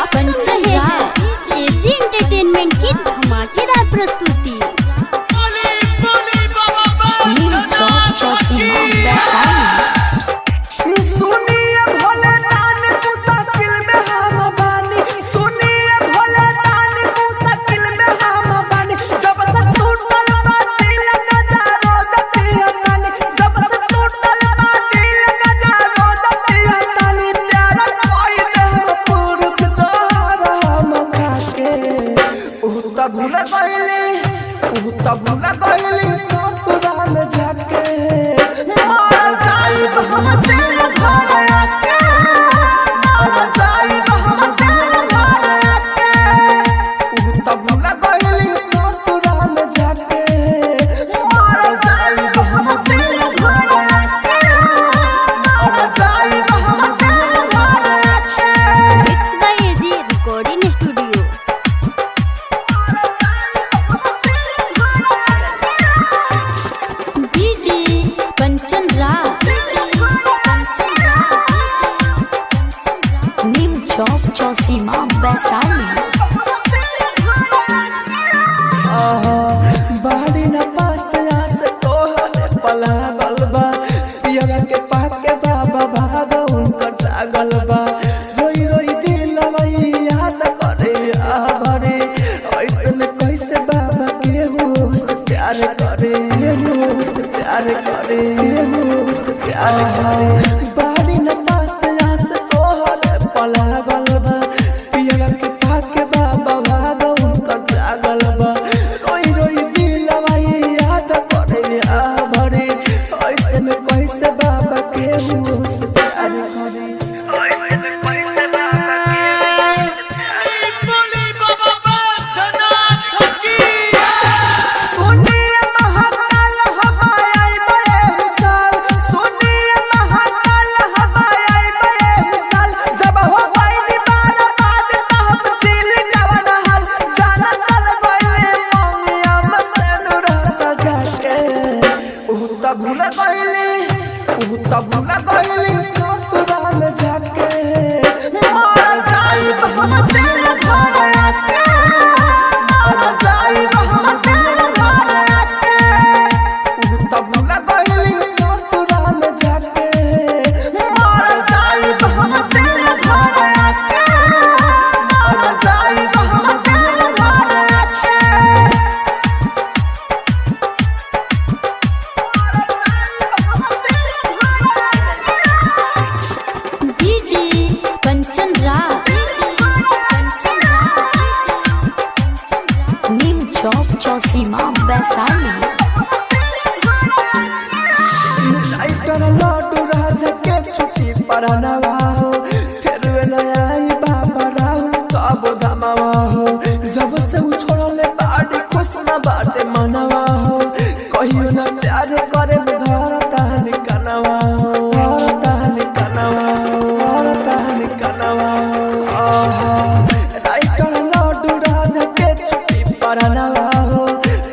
आप सुन रहे हैं एजी एंटरटेनमेंट की धमाकेदार प्रस्तुति। नीम चौक चौसीमा वैशाली। सुनिए भोले दान मुसाकिल में हम बानी, सुनिए भोले दान मुसाकिल में हम बानी। जब से टूटल बा दिल का जारो दतिया तानी, जब से टूटल बा दिल का जारो दतिया तानी। प्यारा कोई देह पुरुष जोहर हम खाके, उ त भूल गइली, उ त भूल गइली ससुराल जाके। मर जाइब हम तेरे घर आके, मर जाइब हम तेरे घर आके। उ त भूल गइली ससुराल जाके, मर जाइब हम तेरे घर आके, मर जाइब हम तेरे घर आके। Mix by AG recording studio. DJ Kanchan Raj, Kanchan Raj, Kanchan Raj. Neem Chowk Chausima Vaishali. बाड़ी न पास आस तोहरे पलागल बा, पियरा के पाके बाबा भाग उनकर जागल बा। रोई रोई दिलवा याद करे आभरे, ऐसन कैसे बाबा केहू से प्यार करे, केहू से प्यार करे, केहू से प्यार करे। बाड़ी न पास आस तोहरे पलागल बा, पियरा के पाके बाबा भाग उनकर जागल बा। रोई रोई दिलवा याद करे आभरे, ऐसे में कैसे बाबा केहू से प्यार करे। सुनिए महाकाल हवाई आइबे हुसाल, सुनिए महाकाल हवाई आइबे हुसाल। जब हो गइली बार बाद तहब चिल जवन हाल, जाना चल गइले ममिया मसनुर सजा के। उ त भूल गइली, उ त भूल गइली ससुराल जाके। मर जाइब हम तेरे घर आके, मर जाइब हम तेरे घर आके। उ त भूल गइली ससुराल जाके, मर जाइब हम तेरे घर आके, मर जाइब हम तेरे घर आके। डीजे कंचन राज, कंचन राज, कंचन राज। नीम चौक चौसीमा वैशाली। लाइटर लड्डू राजा के छुट्टी पर नवा हो, फिर वे नया आई बाबा राहुल कब धमावा हो। जब से उ छोड़ले बाड़ी खुश न बाटे मनवा हो, कहियो न प्यार करे धरता निकनवा हो, धरता निकनवा हो, धरता निकनवा हो। आहा, राइटर लड्डू राजा के छुट्टी पर नवा हो,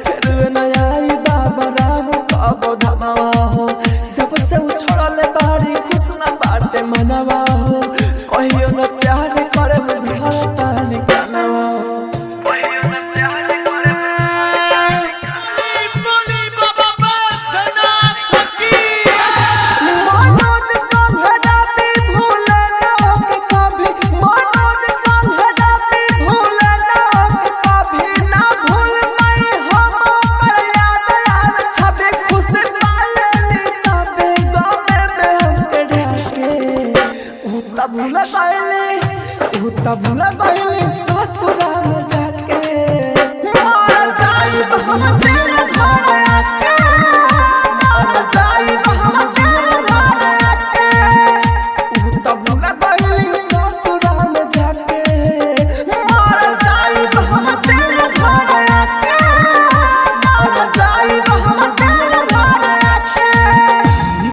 फिर वे नया आई बाबा राहुल कब धमावा हो। जब से उ छोड़ले बाड़ी खुश न बाटे मनवा हो, कहियो न प्यार करे धरता निकनवा हो। मनोज संग रवि भूल ना के कभी, मनोज संग रवि भूल ना के कभी। ना भूल मई हम ओकर याद आवे छवि, खुश पालेली सबे गमे में हमके ढाके। उ त भूल गइली, उ त भूल गइली।